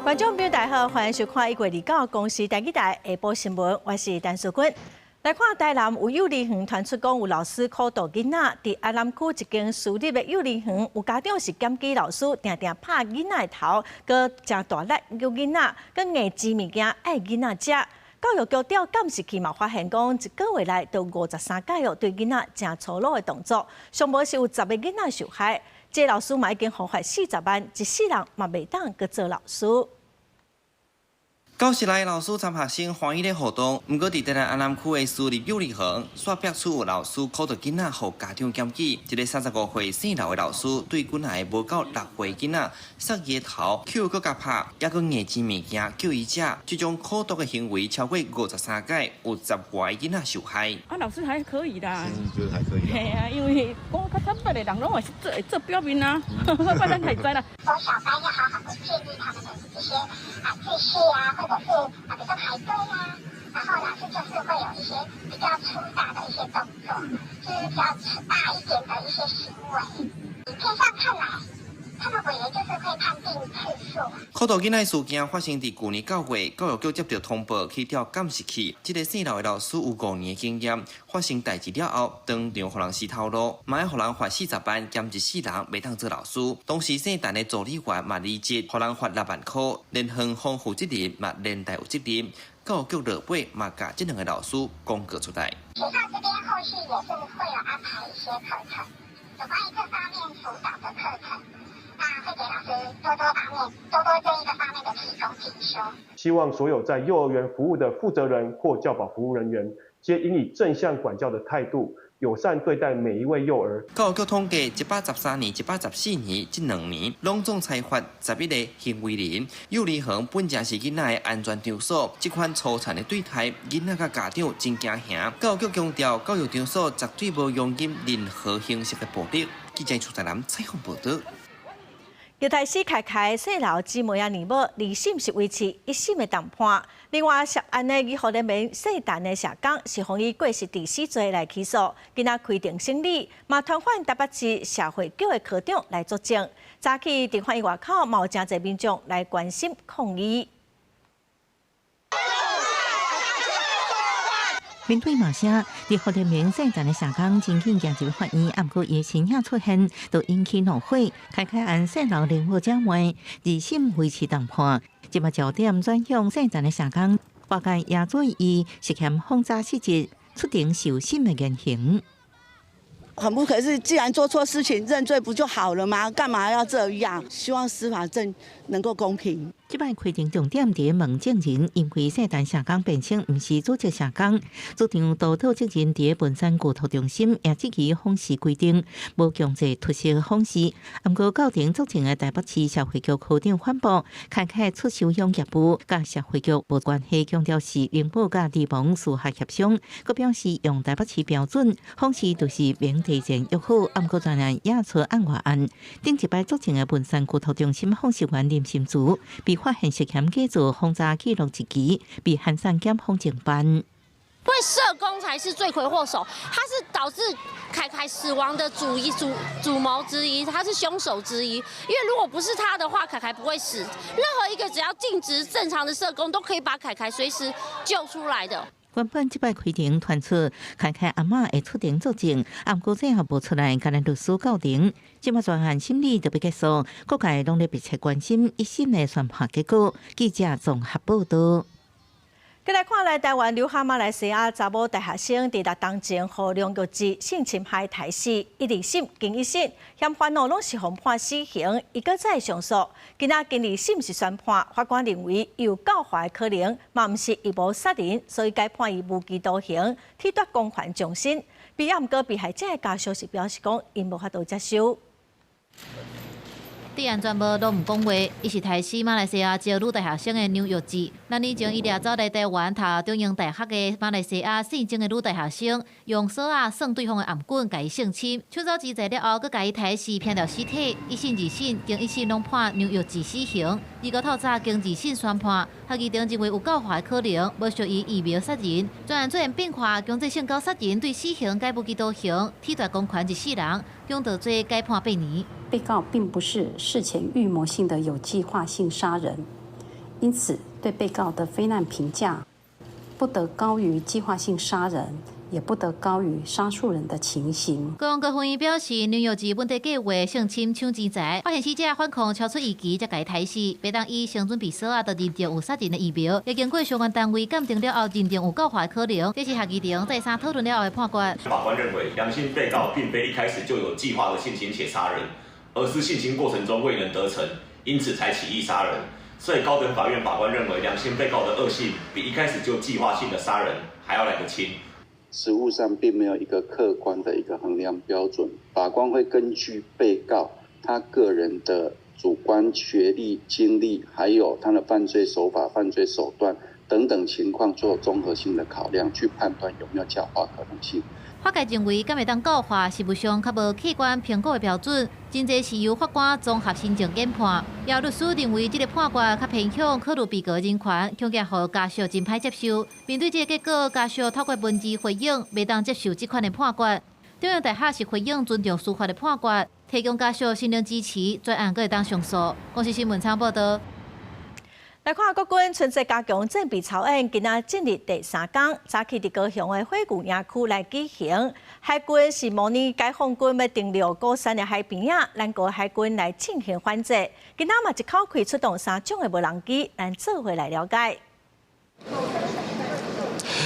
觀眾朋友大家好，歡迎收看一月二九公視台語台下晡新聞，我是陳淑君。來看台南有幼兒園傳出講有老師苦毒囡仔，佇安南區一間私立的幼兒園，有家長是檢舉老師定定拍囡仔的頭，閣誠大力毆囡仔，閣硬擠物件愛囡仔食。教育局調監視器嘛，發現講一個月內就53擺哦，對囡仔誠粗魯的動作，上無是有10個囡仔受害。這個老師嘛已經予罰40萬，一世人嘛袂當閣做老師。教室內老師參學生歡喜咧互動，毋過佇台南安南區的私立幼兒園，煞爆出有老師苦毒囡仔，予家長檢舉。一个35歲姓劉的老師，對幾若个無夠6歲囡仔，捒伊的頭，抾閣共拍，猶閣硬擠物件叫伊食，這種苦毒的行為超過53擺，有10外个囡仔受害。啊，老師還可以啦，覺得還可以。係啊，因為講較坦白的人攏會是做會做表面啊，我咱太知啦。國小班要好好的建立他們的一些啊秩序啊，或者是啊，比如說排隊啊，然後老師就是會有一些比較粗大的一些動作，就是比較大一點的一些行為。影片上看來，他們委員就是會判定次數。苦毒囡仔事件發生佇舊年9月，教育局接到通報去調監視器。這个姓劉的老師有5年的經驗，發生代誌了後，當場予人死頭路，嘛愛予人罰40萬，兼一世人袂當做老師。當時姓陳的助理員嘛離職，予人罰6萬箍，連園方負責人嘛連帶有責任。教育局落尾嘛，共這兩个老師公告出來。學校這邊後續也是會有安排一些課程，有關於這方面輔導的課程。那會給老師多多方面、多多這一個方面的提供進修。希望所有在幼兒園服務的負責人或教保服務人員，皆應以正向管教的態度，友善對待每一位幼兒。教育局統計，113年、114年這兩年，攏總裁罰11個行為人。幼兒園本正是囡仔的安全場所，這款粗殘的對待，囡仔佮家長真驚嚇。教育局強調，教育場所絕對無容忍任何形式的暴力。記者出台南採訪報導。玉台市凱凱細老姊妹仔娘母，二審是維持一審的重判。另外，涉案的醫護人員姓陳的社工是予以過失致死罪來起訴，今仔開庭審理，嘛傳喚台北市社會局的科長來作證。早起佇法院外口，嘛有誠濟民眾來關心抗議。面對罵聲，佇胡德明姓陳的社工真緊行入法院，毋過伊的身影出現，就引起怒火。凱凱案姓劉聯合姐妹二審維持重判，這擺焦點轉向姓陳的社工，外界也注意涉嫌謊詐失職出庭受審的言行。很不可是，既然做錯事情認罪不就好了嗎？幹嘛要這樣？希望司法正能夠公平。這擺開庭重點佇問證人，因為姓陳社工辯稱毋是主責社工，主張督導責任佇文山國託中心，也質疑訪視規定無強制出席訪視。毋過到庭作證的台北市社會局科長反駁，凱凱出收養業務，佮社會局無關係，強調是靈寶佮地方私下協商，閣表示用台北市標準訪視就是明提前約好，毋過專案也出案外案。頂一擺作證的文山國託中心訪視員林心如被發現涉嫌假造訪查記錄日期，被函送檢方偵辦。因為社工才是罪魁禍首，他是導致凱凱死亡的主一主主謀之一，他是兇手之一。因為如果不是他的話，凱凱不會死。任何一個只要盡職正常的社工，都可以把凱凱隨時救出來的。原本這擺開庭傳出凱凱阿嬤會出庭作證，毋過最後無出來，干焦律師到庭。這擺全案審理就欲結束，各界攏咧密切關心一審的宣判結果。記者綜合報導。閣來看來台灣留學馬來西亞查某大學生，佇6冬前予梁玉志性侵害刣死，伊二審經一審，嫌犯哦攏是予判死刑，伊閣再上訴。今仔經二審是宣判，法官認為有教化的可能，嘛毋是預謀殺人，所以改判伊無期徒刑，褫奪公權終身。毋過被害者的家屬是表示講，𪜶無法度接受。戴安全帽攏毋講話，伊是刣死馬來西亞籍女大學生的梁玉志。6年前，伊掠走來台灣讀中央大學的馬來西亞姓鄭的女大學生，用索仔算對方的頷頸，共伊性侵，搶走錢財了後，閣共伊刣死，拼掉屍體。一審、二審經一審攏判梁玉志死刑。29透早經二審宣判，合議庭認為有教化的可能，無屬於預謀殺人。全案罪嫌變化，強制性交殺人對死刑改無期徒刑，褫奪公權一世人，強盜罪改判8年。被告並不是事前預謀性的有計劃性殺人，因此對被告的非難評價不得高於計劃性殺人，也不得高於殺數人的情形。高雄高法院表示，梁育志問題計劃性侵搶錢財，發現死者反抗超出預期，才共刣死，袂當以先準備鎖仔就認定有殺人的預謀，會經過相關單位鑑定了後，認定有告發可能。這是合議庭再三討論了後的判決。法官認為，梁姓被告並非一開始就有計劃的性侵且殺人，而是性侵過程中未能得逞，因此才起意殺人。所以高等法院法官認為，梁姓被告的惡性比一開始就計劃性的殺人還要來得輕。實務上並沒有一個客觀的一個衡量標準，法官會根據被告他個人的主觀學歷、經歷，還有他的犯罪手法、犯罪手段等等情況做綜合性的考量，去判斷有沒有教化可能性。法界認為，敢會當告發，實務上較無客觀評估的標準，真濟是由法官綜合心證研判。也有律師認為，這個判決較偏向考慮被告人權，恐驚予家屬真歹接受。面對這個結果，家屬透過文字回應，袂當接受這款的判決。中央大學是回應尊重司法的判決，提供家屬心靈支持，專案閣會當上訴。公視新聞採報道。來看國軍春節加強戰備操演，今仔進入第三工，早起佇高雄的火牛營區來舉行。海軍是模擬解放軍欲登陸鼓山的海邊仔，咱國海軍來進行反制。今仔嘛一口氣出動三種的無人機，咱做伙來了解。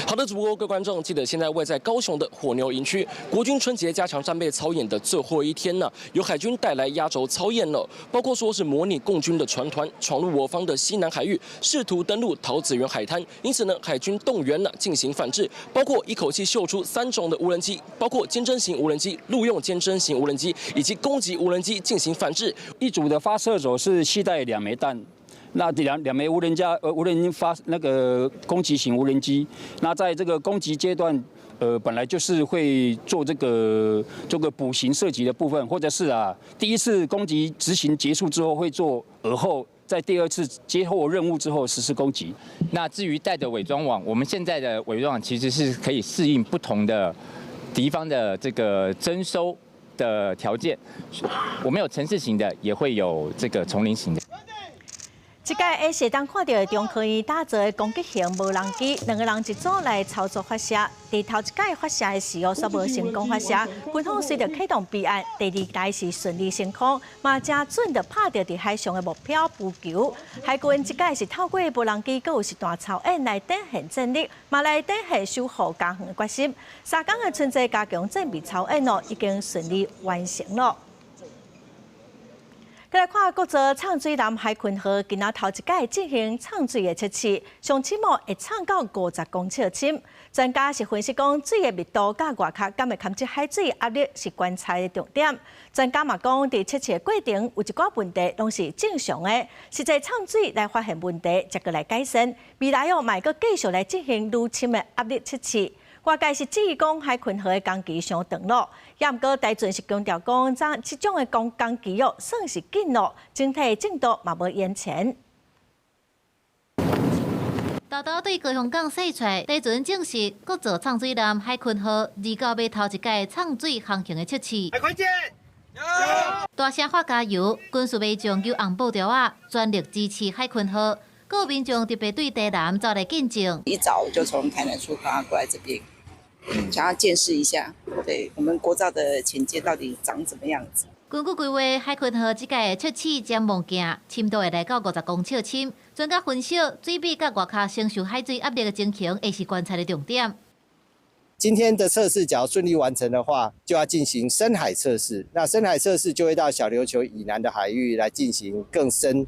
好的，主播各位觀眾，記得現在位在高雄的火牛營區，國軍春節加強戰備操演的最後一天呢，由海軍帶來壓軸操演了，包括說是模擬共軍的船團闖入我方的西南海域，試圖登陸桃子園海灘，因此呢，海軍動員了進行反制，包括一口氣秀出三種的無人機，包括肩偵型無人機、陸用肩偵型無人機以及攻擊無人機進行反制。一組的發射軸是攜帶兩枚彈。那兩枚無人發那個攻擊型無人機，那在這個攻擊階段，本來就是會做這個補行射擊的部分，或者是啊，第一次攻擊執行結束之後會做爾後，在第二次接獲任務之後實施攻擊。那至於帶的偽裝網，我們現在的偽裝網其實是可以適應不同的敵方的這個偵搜的條件，我們有城市型的，也會有這個叢林型的。這屆會是當看著中科院打造的攻擊型無人機，兩個人一組來操作發射。佇頭一擺發射的時候，煞無成功發射，軍方隨著啟動備案，第二台是順利升空，嘛誠準的拍著佇海上的目標浮球。海軍這擺是透過無人機，閣有實彈操演來展現戰力，嘛來展現守護家園的決心。三工的春節加強戰備操演哦，已經順利完成了。閣來看國造泅水艦海鯤號，今仔頭一擺進行泅水的測試，上深哦會泅到50公尺深。專家是分析講，水的密度佮外殼敢會堪這海水壓力是觀察的重點。專家嘛講，佇測試的過程有一寡問題攏是正常的，實際泅水來發現問題，才閣來改善。未來哦，嘛會閣繼續來進行愈深的壓力測試。外界是質疑講海鯤號的工期傷長咯，也毋過台船是強調講，這種的工期哦，算是緊咯，整體進度嘛無延遲。豆豆對高雄港駛出來，台船證實國造泅水艦海鯤號29欲頭一擺泅水航行的測試。海鯤艦，大聲喊加油，軍事民眾舉紅布條仔，全力支持海鯤號。閣有民眾特別對台南走來見證。一早就從台南出發過來這邊，想要見識一下，對我們國造的潛艦到底長怎麼樣子。根據規劃，海鯤號這擺測試展望鏡，深度會來到50公尺深。專家分析，水密佮外殼承受海水壓力的情形，會是觀察的重點。今天的測試假如順利完成的話，就要進行深海測試。那深海測試就會到小琉球以南的海域來進行更深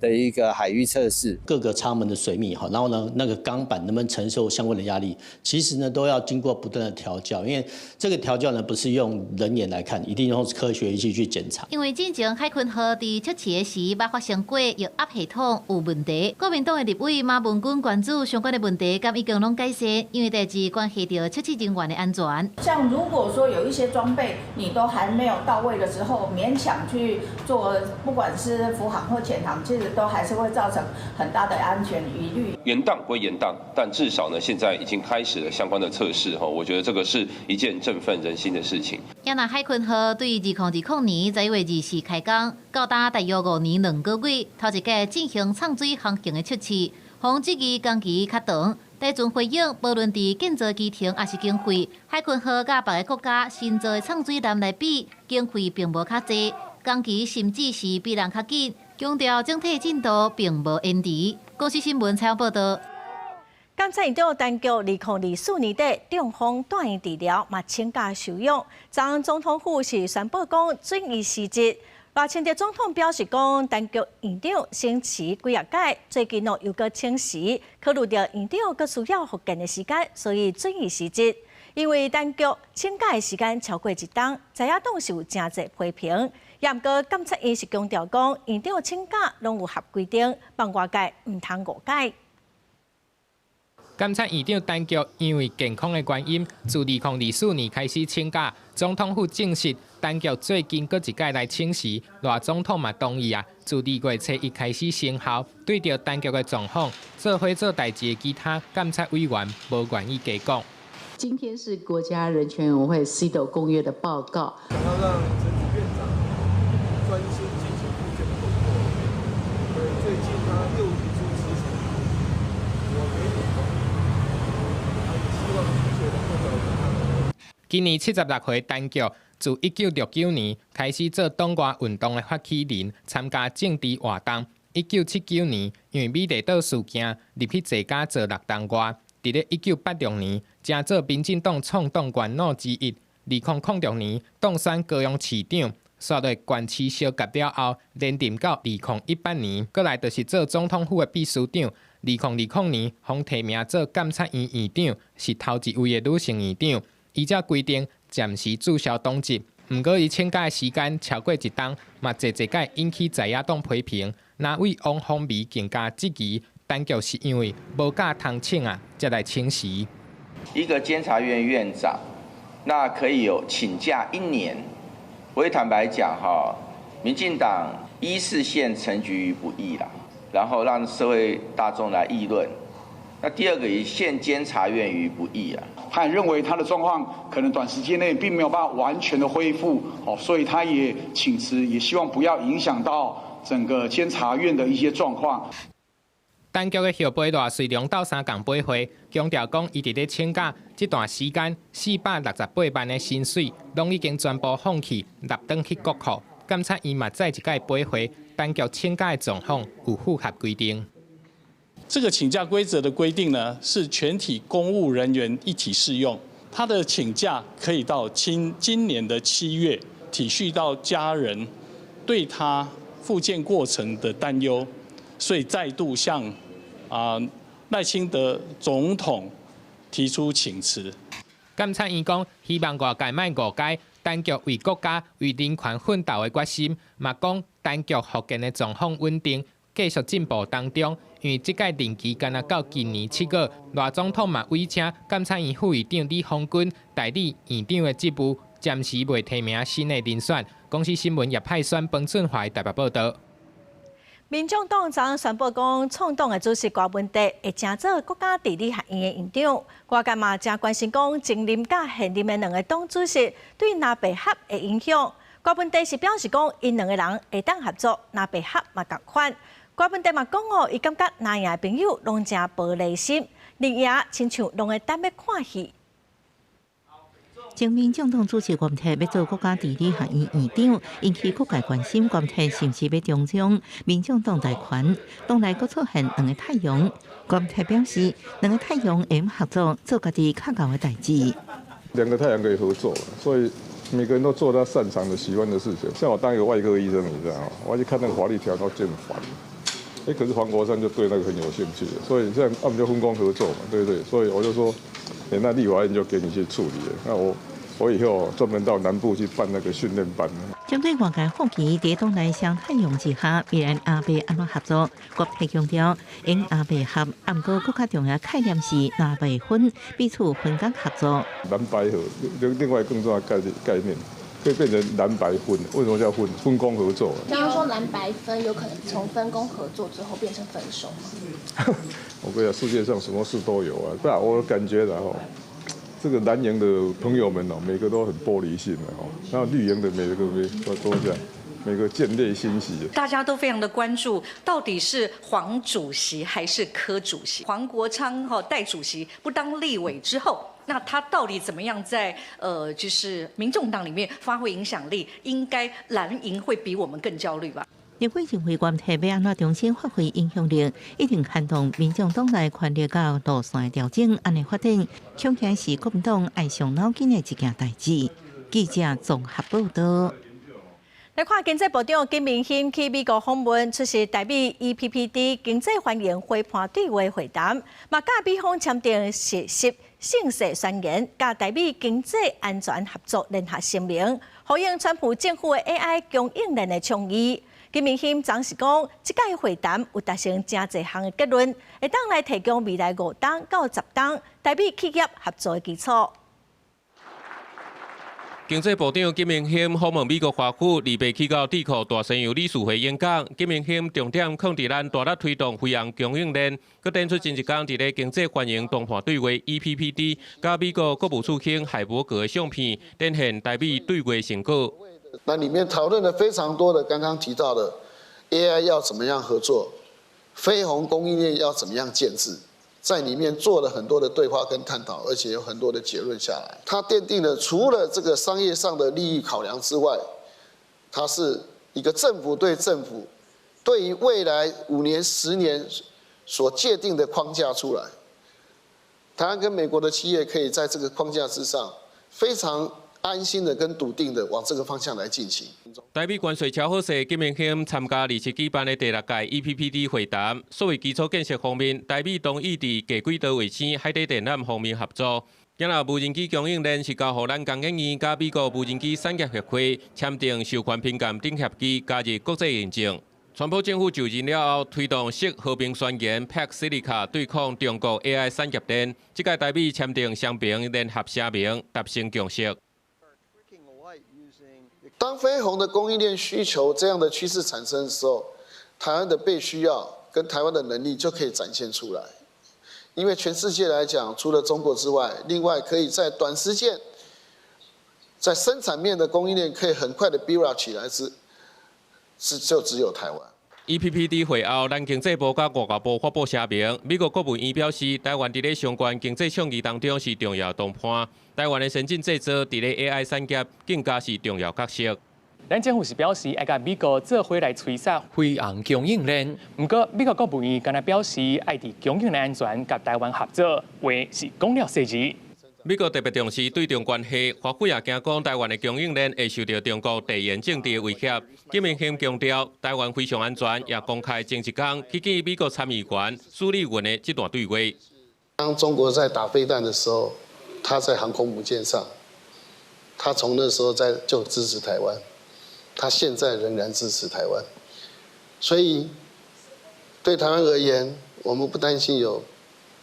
的一個海域測試，各個艙門的水密哈，然後呢，那個鋼板能不能承受相關的壓力，其實呢都要經過不斷的調校，因為這個調校呢不是用人眼來看，一定用科學儀器去檢查。因為之前海鯤號佇測試的時，捌發生過液壓系統有問題。國民黨的立委馬文君關注相關的問題，敢已經攏改善，因為代誌關係著測試人員的安全。像如果說有一些裝備你都還沒有到位的時候，勉強去做，不管是浮航或潛航，其實都還是會造成很大的安全疑慮。延宕歸延宕，但至少呢，現在已經開始了相關的測試，哈，我覺得這個是一件振奮人心的事情。也若海鯤號對2020年11月24開工，到今大約5年2個月，頭一擺進行藏水航行的測試，予質疑工期較長。台船回應，無論佇建造期程抑是經費，海鯤號佮別个國家新造的藏水艦來比，經費並無較濟，工期甚至是比人較緊，強調整體進度並無延遲。公視新聞採訪報導。監察院長陳菊2024年底中風住院治療，嘛請假休養。昨昏總統府是宣布講准伊辭職。賴清德總統表示講，陳菊院長請辭幾仔擺，最近哦又閣請辭，考慮著院長閣需要復健的時間，所以准伊辭職。因為陳菊請假的時間超過一冬，在野黨是有誠濟批評。也毋過監察院是強調講，院長請假攏有合規定，望外界毋通誤解。監察院長陳菊因為健康的原因，自2024年開始請假。總統府證實，陳菊最近閣一擺來請辭，賴總統嘛同意啊。自2月初一開始生效，對著陳菊的狀況，做伙做代誌的其他監察委員無願意加講。今天是國家人權委員會 CEDAW 公約的報告。想要讓陳菊院長專心進行復健的工作，所以最近他又提出辭呈，我給予同意，他也希望菊姐能夠早日康復。今年76歲陳菊，自1969年開始做黨外運動的發起人，參加政治活動。1979年因為美麗島事件入去坐監做6冬外。佇咧1986年，成做民進黨創黨元老之一。2006年當選高雄市長，煞落縣市相甲了後，連任到2018年，閣來就是做總統府的秘書長。2020年，予提名做監察院院長，是頭一位的女性院長。依照規定，暫時註銷黨籍。毋過伊請假的時間超過一冬，嘛濟濟擺引起在野黨批評。藍委王鴻薇更加質疑，陳菊是因為無假通請啊，才來請辭。一個監察院院長，那可以有請假一年。我也坦白講哈，民進黨一是陷陳菊於不義啦，然後讓社會大眾來議論。那第二個也陷監察院於不義啊。他也認為他的狀況可能短時間內並沒有辦法完全的恢復，哦，所以他也請辭，也希望不要影響到整個監察院的一些狀況。陳菊的後輩賴瑞隆鬥相共回會，強調講，伊佇咧請假這段時間，468萬的薪水，攏已經全部放棄，納轉去國庫。監察院嘛再一擺回覆，陳菊請假的狀況有符合規定。這個請假規則的規定呢，是全體公務人員一體適用。他的請假可以到今年的7月，體恤到家人對他復健過程的擔憂，所以再度向賴清德總統提出請辭。監察院講，希望外界莫誤解，陳菊為國家、為人權奮鬥的決心，嘛講陳菊復健的狀況穩定，繼續進步當中。因為這屆任期干焦到今年7月，賴總統嘛委請監察院副院長李鴻鈞代理院長的職務，暫時未提名新的人選。公視新聞葉派宣、彭俊懷台北報導。民眾黨昨昏宣布講，創黨的主席柯文哲會成做國家地理學院的院長。外界嘛誠關心講，前任佮現任的兩个黨主席對藍白合的影響。柯文哲是表示講，𪜶兩个人會當合作，藍白合嘛仝款。柯文哲嘛講哦，伊感覺藍營的朋友攏誠玻璃心，綠營親像攏會等欲看戲。前民眾黨主席柯文哲欲做國家地理學院院長，引起各界關心。柯文哲是毋是欲重掌民眾黨大權？黨內閣出現兩个太陽。柯文哲表示，兩个太陽會合作做家己較𠢕的代誌。兩個太陽可以合作，所以每個人都做他擅長的、喜歡的事情。像我當一個外科醫生，你知道嗎？我去看那個法律條都真煩。欸，可是黃國昌就對那個很有興趣，所以這樣他們就分工合作嘛，對不對？所以我就說，欸，那立法院就給你去處理了。那我以後專門到南部去辦那個訓練班。針對外界好奇，佇黨內雙太陽之下，未來藍白按怎合作？柯文哲強調，𪜶藍白合，毋過閣較重要概念是藍白分，彼此分工合作。藍白合，另外更重要概念，可以變成藍白分。為什麼叫分？分工合作。剛剛說藍白分，有可能從分工合作之後變成分手嗎？我跟你講，世界上什麼事都有啊。不，我感覺的吼，這個藍營的朋友們哦，每個都很玻璃心的吼。然後綠營的每個都這樣，每個見獵心喜。大家都非常的關注，到底是黃主席還是柯主席？黃國昌哈代主席不當立委之後，那他到底怎麼樣在就是民眾黨裡面發揮影響力？應該藍營會比我們更焦慮吧？立委認為關係欲按怎重新發揮影響力，一定牽動民眾黨內權力佮路線調整，按呢發展，恐驚是國民黨愛傷腦筋的一件代誌。記者綜合報道。來看經濟部長金明欣去美國訪問，出席台美 EPPD 經濟繁榮夥伴對話會談，嘛佮美方簽訂實習信誓宣言，佮台美經濟安全合作聯合聲明，呼應川普政府的 AI 供應鏈的倡議。金明欣昨是講，這屆會談有達成誠濟項的結論，會當來提供未來5冬到10冬台美企業合作的基礎。經濟部長金明欣訪問美國華府，二八去到智庫大西洋理事會演講。金明欣重點放佇咱大力推動飛航供應鏈，閣點出前一工佇咧經濟繁榮談判對話 EPPD，佮美國國務次卿海伯格的相片，展現台美對話成果。那裡面討論了非常多的，剛剛提到的 AI 要怎麼樣合作，飛鴻供應鏈要怎麼樣建制，在裡面做了很多的對話跟探討，而且有很多的結論下來。它奠定了除了這個商業上的利益考量之外，它是一個政府對政府對於未來5年、10年所界定的框架出來。台灣跟美國的企業可以在這個框架之上非常安心的跟篤定的往這個方向來進行。台美關稅超好勢，金明欣參加27舉辦的第六屆 EPPD 會談。所謂基礎建設方面，台美同意佇低軌道衛星、海底電纜方面合作。今日無人機供應鏈是交予咱工研院佮美國無人機產業協會簽訂授權評鑑等協議，加入國際認證。川普政府就任了後，推動矽和平宣言 Pax Silica 對抗中國 AI 產業鏈。這屆台美簽訂雙邊聯合聲明，達成共識。當飛鴻的供應鏈需求這樣的趨勢產生的時候，台灣的被需要跟台灣的能力就可以展現出來。因為全世界來講，除了中國之外，另外可以在短時間，在生產面的供應鏈可以很快的 build up 起來，是就只有台灣。 EPPD 會後，咱經濟部佮外交部發布聲明，美國國務院表示，台灣佇咧相關經濟倡議當中是重要同伴，台灣的先進製造佇咧 AI 產業更加是重要角色。咱政府是表示愛佮美國做伙來催殺飛航供應鏈，毋過美國國務院敢若表示愛佇供應鏈安全佮台灣合作，話是講了細緻。美國特別重視對中關係，華府也驚講台灣的供應鏈會受到中國地緣政治的威脅。金明欣強調，台灣非常安全，也公開前一工去見美國參議員蘇利文的這段對話。當中國在打飛彈的時候，他在航空母艦上，他從那時候在就支持台灣，他現在仍然支持台灣，所以對台灣而言，我們不擔心有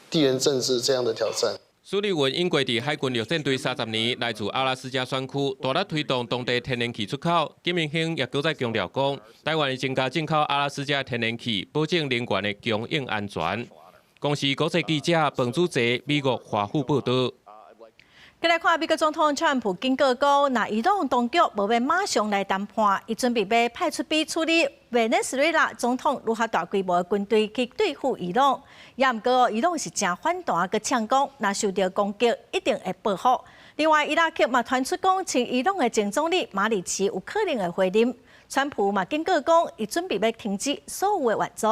地緣政治這樣的挑戰。蘇利文英國佇海軍陸戰隊30年，來自阿拉斯加選區，大力推動當地天然氣出口。金明欣也閣再強調講，台灣會增加進口阿拉斯加天然氣，保證能源的供應安全。公視國際記者彭祖澤美國華府報道。繼來看美國總統川普警告講，若伊朗當局無欲馬上來談判，伊準備欲派出比處理委內瑞拉總統閣較大規模的軍隊去對付伊朗。也毋過伊朗是誠反彈，閣嗆講，若受著攻擊，一定會報復。另外，伊拉克嘛傳出講，親伊朗的前總理馬里奇有可能會回任。川普嘛警告講，伊準備欲停止所有的援助。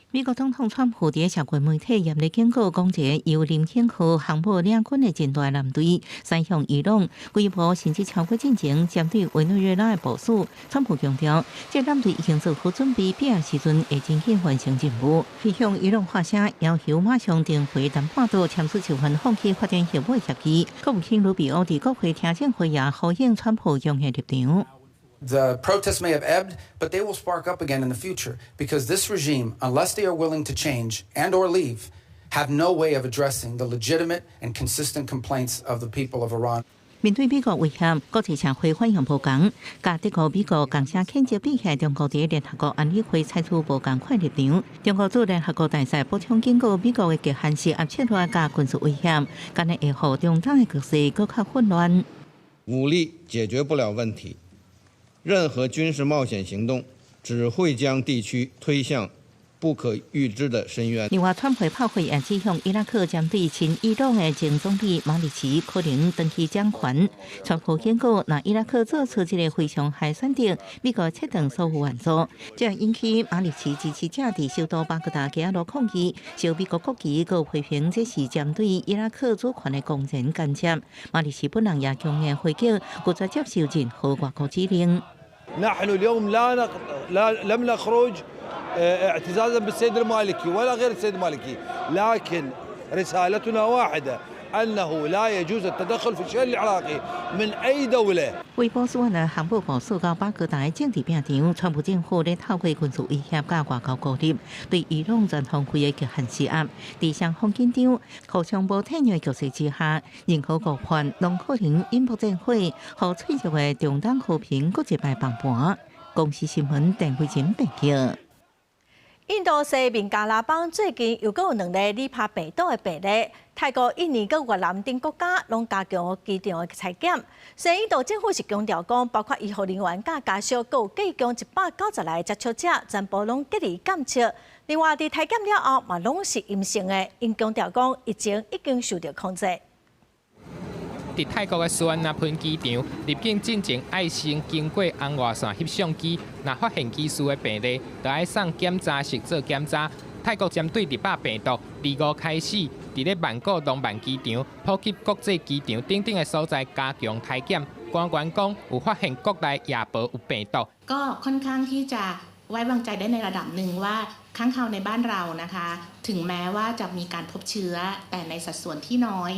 美國總統川普佇社群媒體嚴厲警告，講一個由林肯號航母領軍的戰鬥艦隊，駛向伊朗，規模甚至超過進前針對委內瑞拉的部署。川普強調，這艦隊已經做好準備，必要時陣會緊急完成任務。伊向伊朗發聲，要求馬上重回談判桌，簽署授權放棄發展核武協議。國務卿魯比歐佇國會聽證會也呼應川普強硬立場。 The protests may have ebbed, but they will spark up again in the future because this regime, unless they are willing to change and or leave, have no way of addressing the legitimate and consistent complaints of the people of Iran. 美面對美國威脅，國際社會反應無仝，佮德國、美國仝聲譴責比起中國佇聯合國安理會採取無仝款立場。中國駐聯合國大使補充警告，美國的極限施壓策略佮軍事威脅，敢若會予中東的局勢閣較混亂。武力解決不了問題，任何軍事冒險行動只會將地區推向不可預知的深淵。另外，川普炮火也指向伊拉克針對親伊朗的前總理馬利奇可能轉去掌權。川普警告，若伊拉克做出這个非常害選擇，美國切斷所有援助。這引起馬利奇支持者佇首都巴格達街頭抗議，燒美國國旗，閣批評這是針對伊拉克主權的公然干涉。馬利奇本人也強硬回擊，拒絕接受任何外國指令。 نحن اليوم لا لا لم نخرج اعتزازا بالسيد المالكي ولا غير السيد المالكي، لكن رسالتنا واحدة، أنه لا يجوز التدخل في الشأن العراقي من أي دولة。為波斯灣的航母部署到巴格達的政治拼場，川普政府咧透過軍事威脅佮外交孤立，對伊朗全方位的極限施壓。佇雙方緊張、互相無體諒的局勢之下，任何誤判攏可能引爆戰火，予脆弱的中東和平閣一擺崩盤。公視新聞鄧慧珍報道。印度西孟加拉邦最近又閣有兩例尼帕病毒的病例，泰國、印尼、佮越南等國家攏加強機場的採檢。雖然印度政府是強調講，包括醫護人員佮家屬，閣有隔強190來接觸者，全部攏隔離檢測。另外，佇採檢了後嘛攏是陰性的，𪜶強調講疫情已經受著控制。佇泰國的素萬那普機場入境進前，愛先經過紅外線翕相機，若發現疑似的病例，就愛送檢查室做檢查。泰國針對尼帕病毒，25開始，佇咧曼谷廊曼機場、普吉國際機場等等的所在加強篩檢。官員講，有發現國內也無有病毒。 ก็ค่อนข้างที่จะไว้วางใจได้ในระดับหนึ่งว่าค้างคาวในบ้านเรานะคะถึงแม้ว่าจะมีการพบเชื้อแต่ในสัดส่วนที่น้อย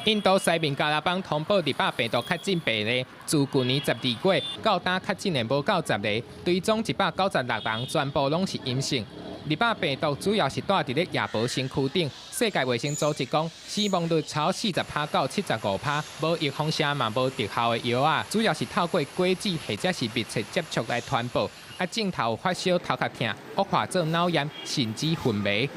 印度西孟加拉邦通報尼帕病毒確診病例，自舊年12月到今確診的無夠10个，追蹤196人，全部攏是陰性。尼帕病毒主要是蹛佇咧亞伯身軀頂。世界衛生組織講，死亡率超40%到75%，無預防射嘛無特效的藥仔，主要是透過果子或者是密切接觸來傳播。啊，症頭發燒、頭殼疼、惡化做腦炎，甚至昏迷。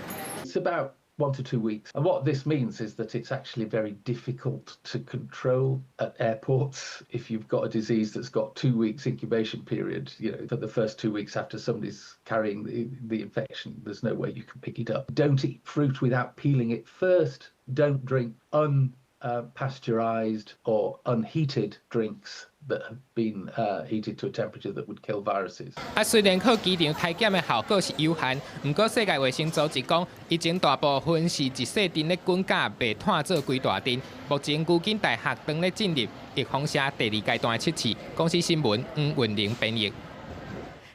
It's about 1 to 2 weeks. And what this means is that it's actually very difficult to control at airports if you've got a disease that's got 2 weeks incubation period. For the first 2 weeks after somebody's carrying the infection, there's no way you can pick it up. Don't eat fruit without peeling it first. Don't drink unpasteurized or unheated drinks that have been heated to a temperature that would kill viruses. 啊，雖然靠機場篩檢的效果是有限，毋過世界衛生組織講，疫情大部分是一細陣咧滾甲袂湠做規大陣。目前牛津大學正咧進入預防射第二階段測試。公視新聞黃文玲編譯。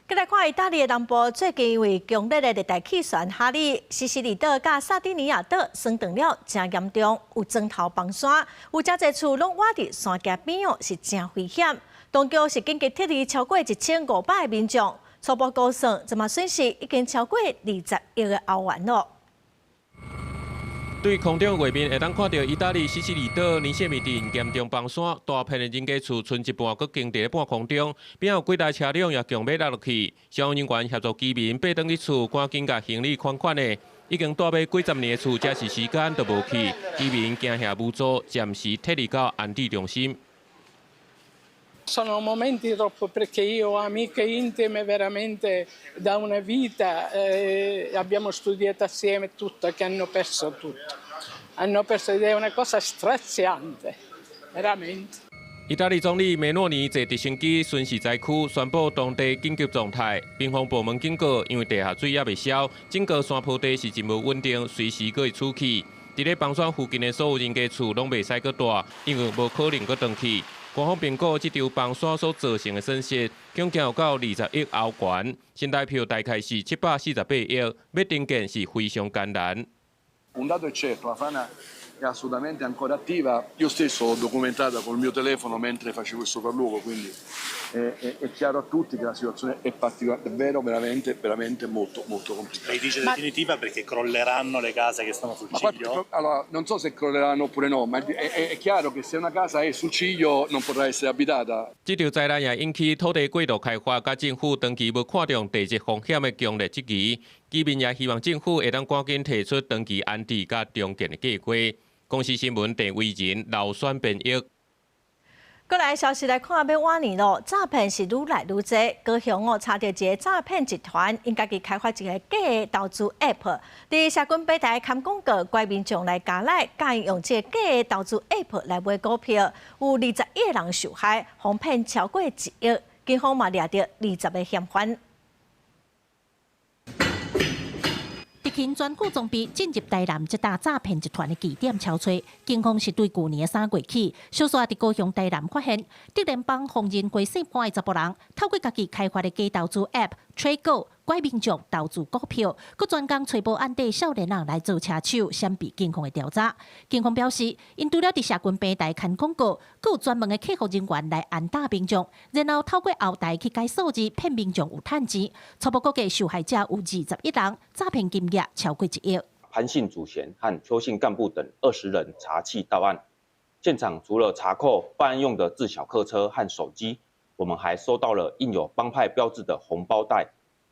閣來看意大利的南部，最近因為強烈的熱帶氣旋哈利，西西里島佮薩丁尼亞島霜凍了誠嚴重，有磚頭崩山，有誠濟厝攏倚佇山崎邊哦，是誠危險。當局是緊急撤離超過1500個民眾，初步估算，這馬損失已經超過20億个歐元囉。對空中畫面會當看著意大利西西里島尼謝米鎮嚴重崩山，大片的人家厝賰一半閣懸佇咧半空中，邊有幾台車輛也強欲落落去。消防人員協助居民爬轉去厝，趕緊共行李款款的。已經蹛欲幾十年的厝，這時時間都無去，居民驚嚇無助，暫時撤離到安置中心。 Sono momenti troppo perché io ho amiche intime veramente da una vita, abbiamo studiato assieme tutto, che hanno perso tutto. Hanno perso ed è una cosa straziante, veramente. 意大利總理梅洛尼坐直升機巡視災區，宣布當地緊急狀態。民防部門警告，因為地下水猶未消，整個山坡地是真無穩定，隨時閣會出去。佇咧崩山附近的所有人家厝攏袂使閣蹛，因為無可能閣轉去。官方評估，這場崩山所造成的損失，總共有到20億歐元，新台票大概是748億，欲重建是非常艱難。 Un dato è certo, la frana È assolutamente ancora attiva. Io stesso l'ho documentata col mio telefono mentre facevo il sopralluogo, quindi è chiaro a tutti che la situazione è particolare, davvero veramente, veramente molto, molto complicata. Lei dice definitiva perché crolleranno le case che stanno sul Ma qua- ciglio? Allora, non so se crolleranno oppure no, ma è chiaro che se una casa è sul ciglio non potrà essere abitata. 這場災難也引起土地過度開發，佮政府長期無看重地質風險的強烈質疑。居民也希望政府會當趕緊提出長期安置佮重建的計劃。公視新聞鄭惟仁、劉選編譯。閣來消息來看，欲倚年囉，詐騙是愈來愈濟。高雄哦，查著一个詐騙集團，𪜶家己開發一个假的投資 App，佇社群平台刊廣告，拐民眾來加 like，教𪜶用這个假的投資 App 來買股票，有21個人受害，予騙超過1億，警方嘛掠著20個嫌犯。特勤專區裝備進入台南這大詐騙集團的據點搜查，警方是對舊年3月起，小說佇高雄、台南發現，竹聯幫瘋人歸姓潘的查埔人，透過家己開發的假投資 App TradeGo，拐民眾投資股票，閣專工揣無案底少年人來做車手，閃避警方的調查。警方表示，𪜶除了佇社群平台刊廣告，閣有專門的客服人員來安搭民眾，然後透過後台去改數字騙民眾有趁錢。初步估計受害者有21人，詐騙金額超過1億。潘姓主嫌和邱姓幹部等20人查緝到案，現場除了查扣辦案用的自小客車和手機，我們還收到了印有幫派標誌的紅包袋。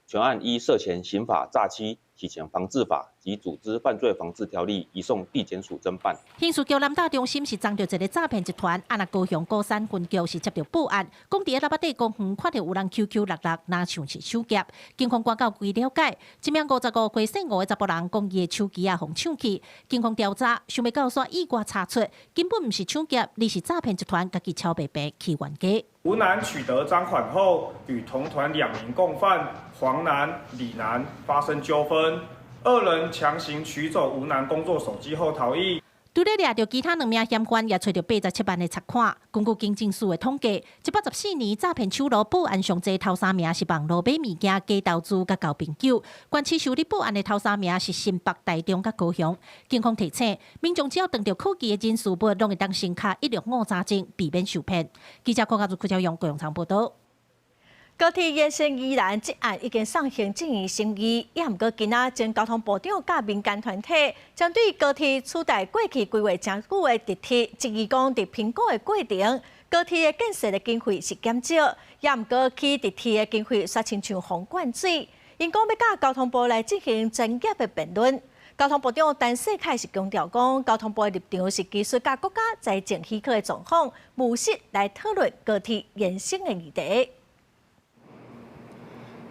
全案依涉嫌刑法詐欺、洗錢防治法及組織犯罪防治條例移送地檢署偵辦。刑事局南大中心是偵著一个詐騙集團，啊若高雄鼓山分局是接著報案，講佇咧喇叭底公園看著有人 QQ 六六，若像是手劫。警方趕到據了解，這名55歲姓吳的查埔人講伊的手機仔予搶去，警方調查，想袂到煞意外查出，根本毋是搶劫，而是詐騙集團家己抄白白去冤家。吳男取得贓款後，與同團2名共犯黃男、李男發生糾紛，二人強行取走吳男工作手機後逃逸。除了掠著其他兩名嫌犯，也揣著87萬的賊款。根據警政署的統計，114年詐騙手路報案上濟頭三名是網路買物件、假投資佮交朋友。懸市受理報案的頭三名是新北、台中佮高雄。警方提醒民眾，只要碰著可疑的人事物，攏會當先敲165查證，避免受騙。記者郭家如、柯昭勇高雄場報道。高鐵延線宜蘭這案已經送行政院審議，也毋過今仔前交通部長佮民間團體針對高鐵取代過去規劃誠久的直鐵，質疑講佇評估的過程，高鐵的建設的經費是減少，也毋過起直鐵的經費煞親像予灌水。𪜶講欲佮交通部來進行專業的辯論。交通部長陳世凱是強調講，交通部的立場是技術佮國家財政許可的狀況，務實來討論高鐵延伸的議題。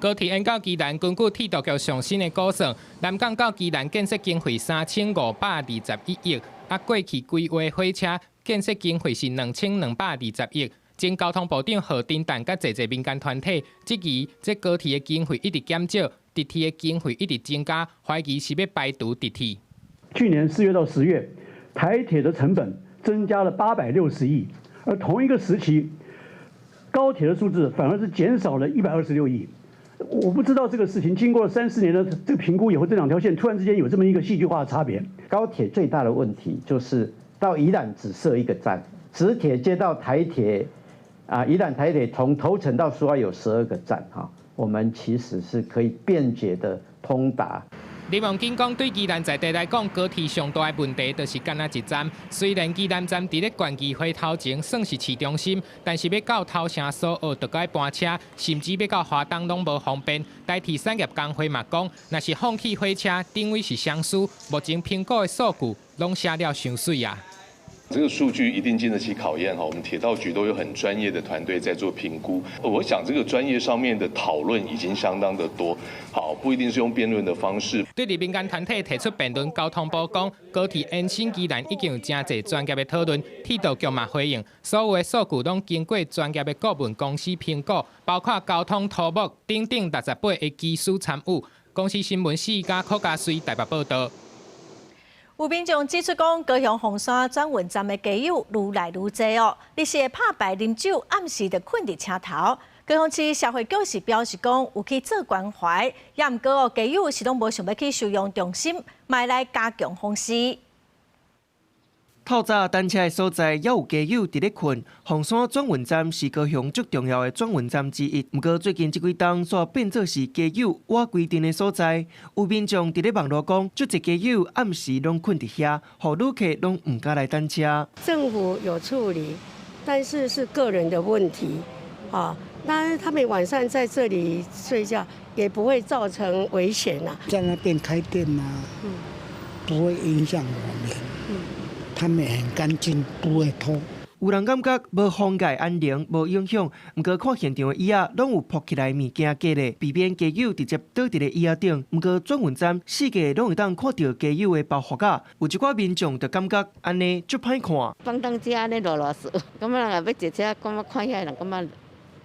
高鐵延到宜蘭，根據鐵道局上新的估算，南港到宜蘭建設經費3521億，啊，過去規劃火車建設經費是2220億。前交通部長何丁旦佮濟濟民間團體質疑，這高鐵的經費一直減少，直鐵的經費一直增加，懷疑是欲排除直鐵。去年4月到10月，台鐵的成本增加了860億，而同一個時期，高鐵的數字反而是減少了126億。我不知道這個事情經過了三四年的這個評估以後，這兩條線突然之間有這麼一個戲劇化的差別。高鐵最大的問題就是到宜蘭只設一個站，直鐵接到台鐵，啊，宜蘭台鐵從頭城到蘇澳有12個站，哈，我們其實是可以便捷的通達。林旺金講，對宜蘭在地來講，高鐵上大的問題就是干焦一站。雖然宜蘭站佇咧縣議會頭前算是市中心，但是欲到頭城蘇澳，就愛搬車，甚至欲到花東攏無方便。台鐵產業工會嘛講，若是放棄火車，等於是雙輸。目前評估的數據攏寫了傷媠啊。這個數據一定經得起考驗哈，我們鐵道局都有很專業的團隊在做評估。我想這個專業上面的討論已經相當的多，好，不一定是用辯論的方式。對於民間團體提出辯論，交通部講高鐵延伸宜蘭已經有誠濟專業的討論，鐵道局嘛回應，所有的數據攏經過專業的顧問公司評估，包括交通土木等等68个技師參與。公視新聞四家柯家瑞台北報道。有民眾指出講，高雄鳳山轉運站的街友愈來愈濟哦，日時會拍牌啉酒，暗時就睏佇車頭。高雄市社會局是表示講，有去做關懷，也毋過哦，街友是攏無想欲去收容中心，嘛來加強訪視。透早等車的所在，猶有街友佇咧睏。鳳山轉運站是高雄足重要的轉運站之一，毋過最近這幾冬，煞變做是街友倚規陣的所在。有民眾佇咧網路講，足濟街友暗時攏睏佇遐，予旅客攏毋敢來等車。政府有處理，但是是個人的問題啊。當然，他們晚上在這裡睡覺，也不會造成危險啊。在那邊開店啊，不會影響我們。他們很乾淨，不會偷。有人感覺無妨礙安寧，無影響。毋過看現場的椅仔，攏有鋪起來物件隔咧，避免街友直接倒佇咧椅仔頂。毋過轉運站四界攏會當看著街友的包袱仔，有一寡民眾就感覺按呢足歹看。放當車按呢囉囉嗦，感覺人若欲坐車，感覺看遐人感覺。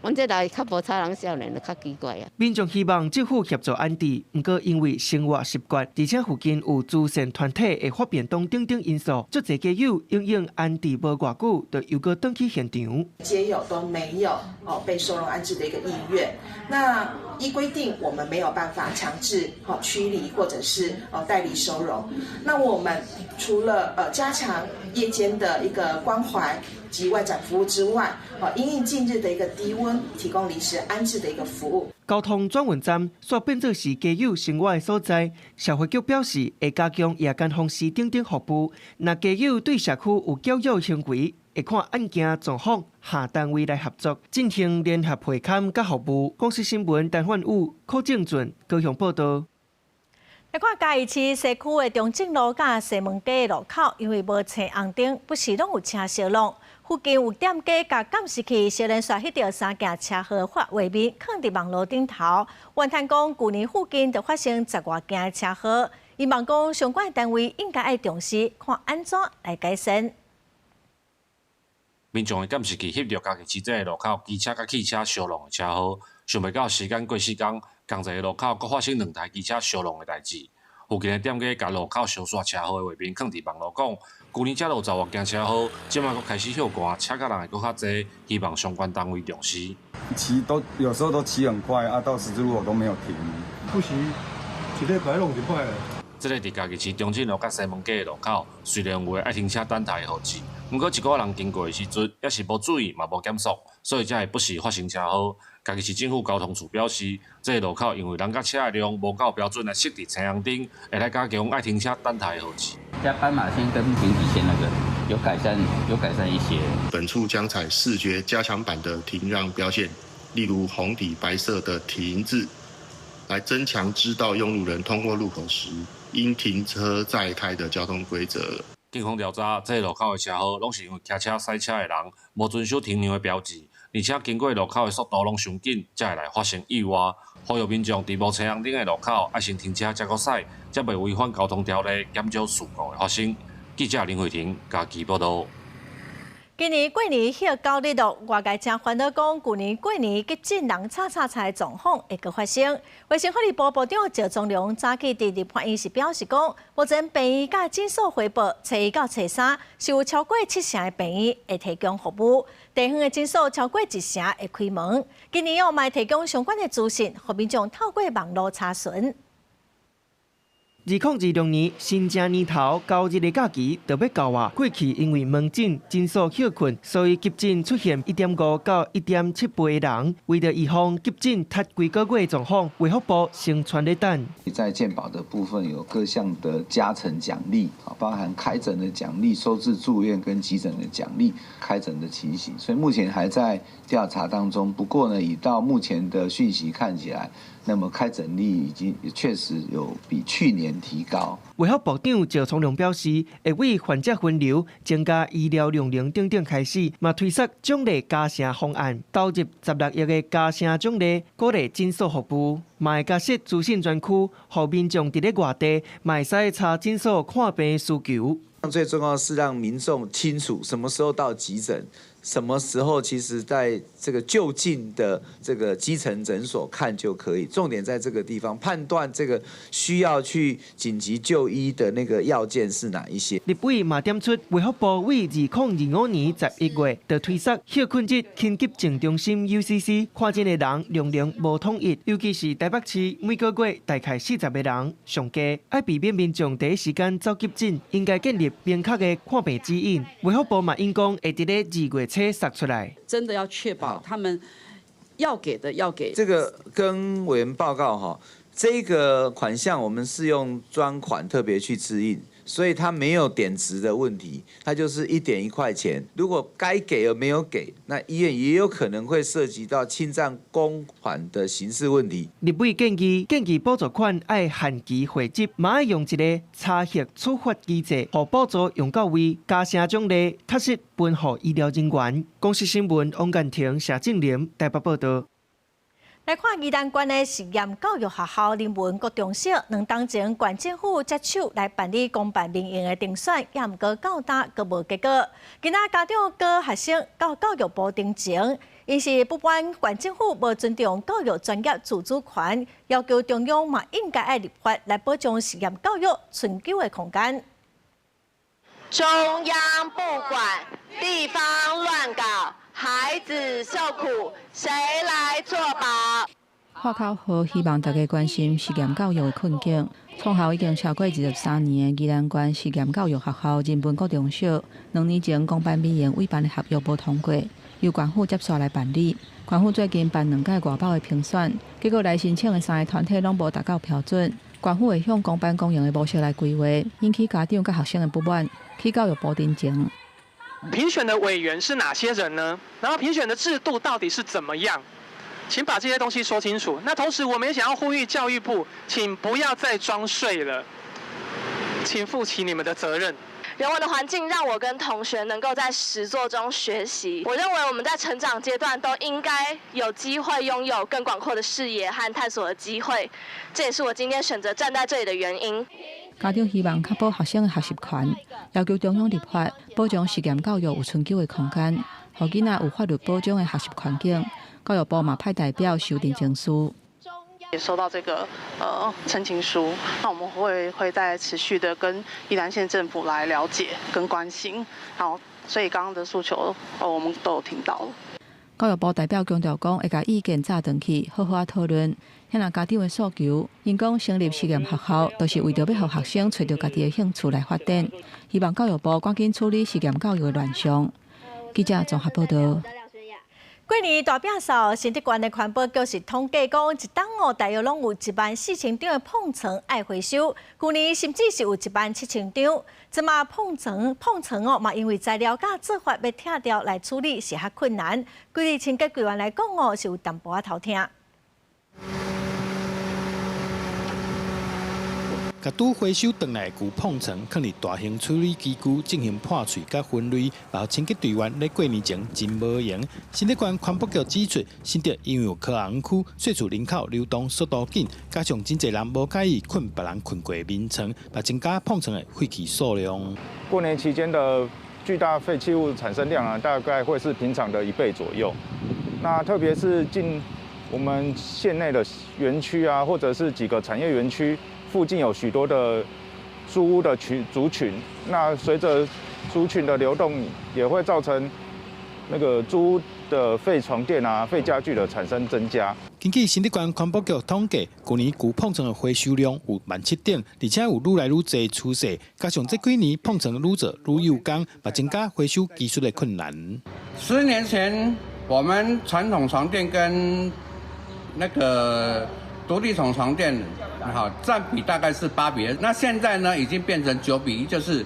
阮這來較無吵人少年就較奇怪啊。民眾希望政府協助安置，毋過因為生活習慣，而且附近有慈善團體會發便當等等因素，足濟街友永遠安置無偌久，就又閣轉去現場。街友都沒有哦被收容安置的一個意願。那依規定，我們沒有辦法強制哦驅離或者是哦帶離收容。那我們除了加強夜間的一個關懷及外展服務之外，哦因應近日的一個低溫，提供臨時安置的一個服務。交通轉運站煞變做是街友生活的所在，社會局表示會加強夜間訪視等等服務。若街友對社區有攪擾行為，會看案件狀況，下單位來合作進行聯合會勘佮服務。公視新聞陳煥武、柯正俊高雄報道。來看嘉義市西區的中正路佮西門街的路口，因為無青紅燈，不時攏有車相挵。附近有店家共監視器，相連紲翕著三件車禍的畫面，囥佇網路頂頭。怨嘆講，舊年附近就發生十外件的車禍，希望講相關單位應該愛重視，看按怎來改善。民眾的監視器翕著嘉義市這个路口，機車佮汽車相挵的車禍，想袂到時間過四工，仝一个路口閣發生兩台機車相挵的代誌。附近的店家共路口相煞車禍的畫面囥佇網路講，舊年才有十外件車禍，這擺閣開始歇寒，車佮人會閣較濟，希望相關單位重視。騎都有時候都騎很快啊，到十字路口都沒有停。不時一禮拜攏一擺。這个佇嘉義市中正路佮西門街的路口，雖然有的愛停車等待的號誌，毋過一寡人經過的時陣，抑是無注意嘛無減速，所以才會不時發生車禍。嘉義市政府交通處表示，這个路口因為人佮車的量無夠標準來設置青紅燈，會來加強愛停車等待的號誌。在斑馬線跟平底線那個有改善，有改善一些。本處將採視覺加強版的停讓標線，例如紅底白色的停字，來增強知道用路人通過路口時應停車再開的交通規則。警方調查，這个路口的車禍攏是因為騎車、駛車的人無遵守停讓的標誌，而且經過路口的速度攏傷緊，才會來發生意外。呼籲民眾佇無青紅燈的路口，愛先停車才閣駛，才袂違反交通條例，減少事故的發生。記者林慧婷嘉義報導。今年過年歇九日囉，外界誠煩惱講，舊年過年急診人吵吵吵的狀況會閣發生。衛生福利部部長趙宗龍早起佇立法院時表示講，目前病院佮診所回報，初一到初三是有超過七成的病院會提供服務，地方的診所超過一成會開門。今年嘛會提供相關的資訊，予民眾透過網路查詢。 2026年新正年頭九日的假期就欲到啊！過去因為門診診所歇睏，所以急診出現1.5到1.7倍的人。為著預防急診窒規個月的狀況，衛福部先傳咧等。在健保的部分有各項的加成獎勵，包含開診的獎勵、收治住院跟急診的獎勵、開診的情形，所以目前還在調查當中。不過呢，以到目前的訊息看起來，那麼開診率已經確實有比去年提高。衛福部長趙聰龍表示，會為患者分流、增加醫療量能等等開始，嘛推出獎勵加成方案，投入16億的加成獎勵，鼓勵診所服務，嘛會加設資訊專區，予民眾佇咧外地嘛會使查診所看病需求。最重要是讓民眾清楚什麼時候到急診，什麼時候其實在這個就近的這個基層診所看就可以。重點在這個地方判斷這個需要去緊急就醫的那個要件是哪一些。立委嘛點出，衛福部為2025年11月就推設歇睏日緊急症中心 UCC 看診的人量量無統一，尤其是台北市每個月大概40個人上低，愛避免民眾第一時間走急診，應該建立明確的看病指引。衛福部嘛應講會佇咧2月初釋出來，真的要確保他們要給的要給。這個跟委員報告哈，這個款項我們是用專款特別去支應，所以它沒有點值的問題，它就是一點1塊錢。如果該給而沒有給，那醫院也有可能會涉及到侵佔公款的刑事問題。立委建議補助款愛限期匯集，嘛愛用一個查核處罰機制，予補助用到位，加成獎勵，確實分予醫療人員。公視新聞王建廷、謝正林台北報道。來看宜蘭縣的實驗教育學校林文國中小，兩冬前縣政府接手來辦理公辦民營的甄選，也毋過到今閣無結果。今仔家長告學生到教育部陳情，𪜶是不滿縣政府無尊重教育專業自主權，要求中央嘛應該愛立法來保障實驗教育尋求的空間。中央不管，地方亂搞。孩子受苦，誰來作保？喊口號，希望大家關心實驗教育的困境。創校已經超過23年的宜蘭縣實驗教育學校仁文國中小，2年前公辦民營委辦的合約無通過，由縣府接續來辦理。縣府最近辦2屆外包的評選，結果來申請的3個團體攏無達到標準。縣府會向公辦公營的模式來規劃，引起家長佮學生的不滿，去教育部陳情。評選的委員是哪些人呢？然後評選的制度到底是怎麼樣？請把這些東西說清楚。那同時，我們也想要呼籲教育部，請不要再裝睡了，請負起你們的責任。人文的環境讓我跟同學能夠在實作中學習。我認為我們在成長階段都應該有機會擁有更廣闊的視野和探索的機會。這也是我今天選擇站在這裡的原因。家長希望確保學生的學習權，要求中央立法保障實驗教育有尋求的空間，予囡仔有法律保障的學習環境。教育部嘛派代表收陳情書。也收到這個陳情書，那我們會再持續的跟宜蘭縣政府來了解跟關心。好，所以剛剛的訴求，我們都有聽到了。教育部代表強調講，會共意見載轉去，好好仔討論。遐若家長的訴求，𪜶講成立實驗學校，就是為著欲予學生揣著家己的興趣來發展。希望教育部趕緊處理實驗教育的亂象。記者綜合報道。過年大摒掃，新竹縣的環保局是統計講，一冬哦，大約攏有14000張的膨床愛回收。舊年甚至是有17000張。這馬膨床哦，嘛因為材料佮做法欲拆掉來處理是較困難。對清潔隊員來講哦，是有淡薄仔頭痛。共拄回收轉來的舊膨床，囥佇大型處理機具進行破碎佮分類，然後清潔隊員咧過年前真無閒。新竹縣環保局指出，新竹因為有科學園區，細厝人口流動速度緊，加上真濟人無佮意睏別人睏過的眠床，嘛增加膨床的廢棄數量。過年期間的巨大廢棄物產生量啊，大概會是平常的1倍左右。那特別是近我們縣內的園區啊，或者是幾個產業園區。附近有許多的租屋的族群，那隨着族群的流動，也會造成那個租屋的廢床墊啊、廢家具的產生增加。根據新竹縣環保局統計，舊年舊膨床的回收量有17000張，而且有愈來愈濟趨勢。加上這幾年膨床愈做愈幼工，嘛增加回收技術的困難。10年前，我們傳統床墊跟那個獨立筒床墊，好，佔比大概是8比2。那現在呢，已經變成9比1，就是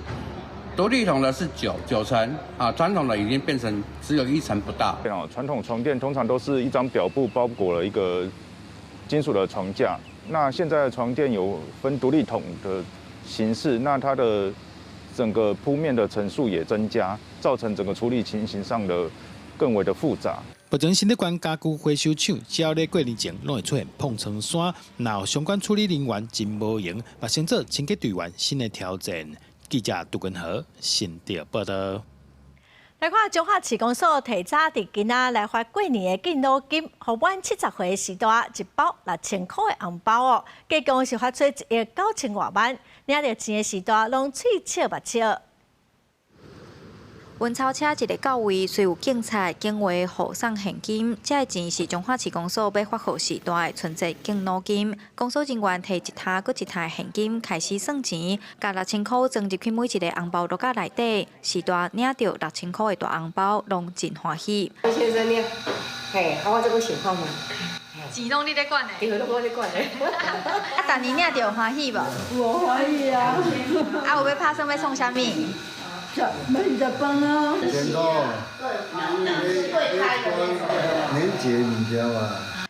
獨立筒的是9成，啊，傳統的已經變成只有1成不到。傳統床墊通常都是一張表布包裹了一個金屬的床架。那現在的床墊有分獨立筒的形式，那它的整個鋪面的層數也增加，造成整個處理情形上的更為的複雜。目前新竹縣家具回收廠，只要咧過年前，攏會出現膨床山，若有相關處理人員真無閒，嘛先做清潔隊員新的挑戰。記者杜根和新竹報道。來看彰化市公所提早佇今仔來發過年的敬老金，予滿70歲序大一包6000箍的紅包哦，計共是發出1億9千外萬，領著錢的序大攏喙笑目笑。運鈔車一个到位，隨有警察、警衛護送現金。這个錢是彰化市公所欲發予序大的春節敬老金。公所人員提一沓閣一沓現金開始算錢，共6000箍裝入去每一个紅包橐仔內底。序大領著6000箍的大紅包，攏真歡喜。先生你，嘿，啊我這個想看覓？錢攏你咧管的？對，攏我咧管的。啊，逐年領著有歡喜無？有歡喜啊！啊，有欲拍算欲創啥物？買食飯啊！錢多，年節物件嘛。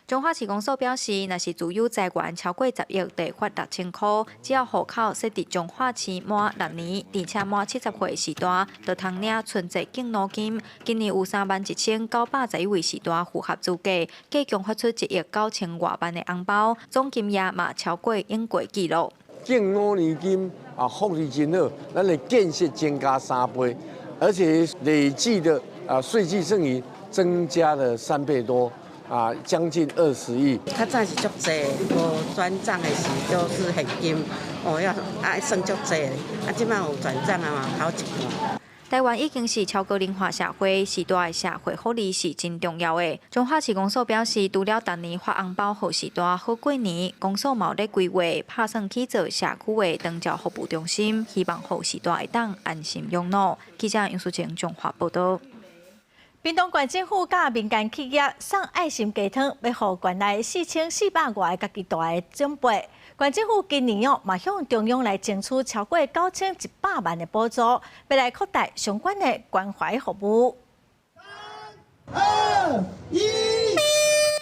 彰化市公所表示，若是自有財源超過10億，就發6000箍。只要戶口設佇彰化市滿6年，而且滿70歲序大，就通領春節敬老金。今年有31,911位序大符合資格，計共發出1億9千外萬的紅包，總金額嘛超過永過紀錄。敬老年金啊，福利真好，咱的建設增加3倍，而且累計的啊稅計剩餘增加了3倍多，啊，將近20億。較早是足濟，無轉帳的時都是現金，哦要啊算足濟，啊這擺有轉帳啊嘛，好一半。台灣已經是超高齡化社會，序大的社會福利是真重要的。彰化市公所表示，除了逐年發紅包予序大好過年，公所嘛有咧規劃，拍算去做社區的長照服務中心，希望予序大會當安心養老。記者楊淑晴彰化報導。屏東縣政府佮民間企業送愛心雞湯，欲予縣內4400外个家己蹛的長輩。縣政府今年哦，嘛向中央來爭取超過9100萬的補助，欲來擴大相關的關懷服務。三、二、一。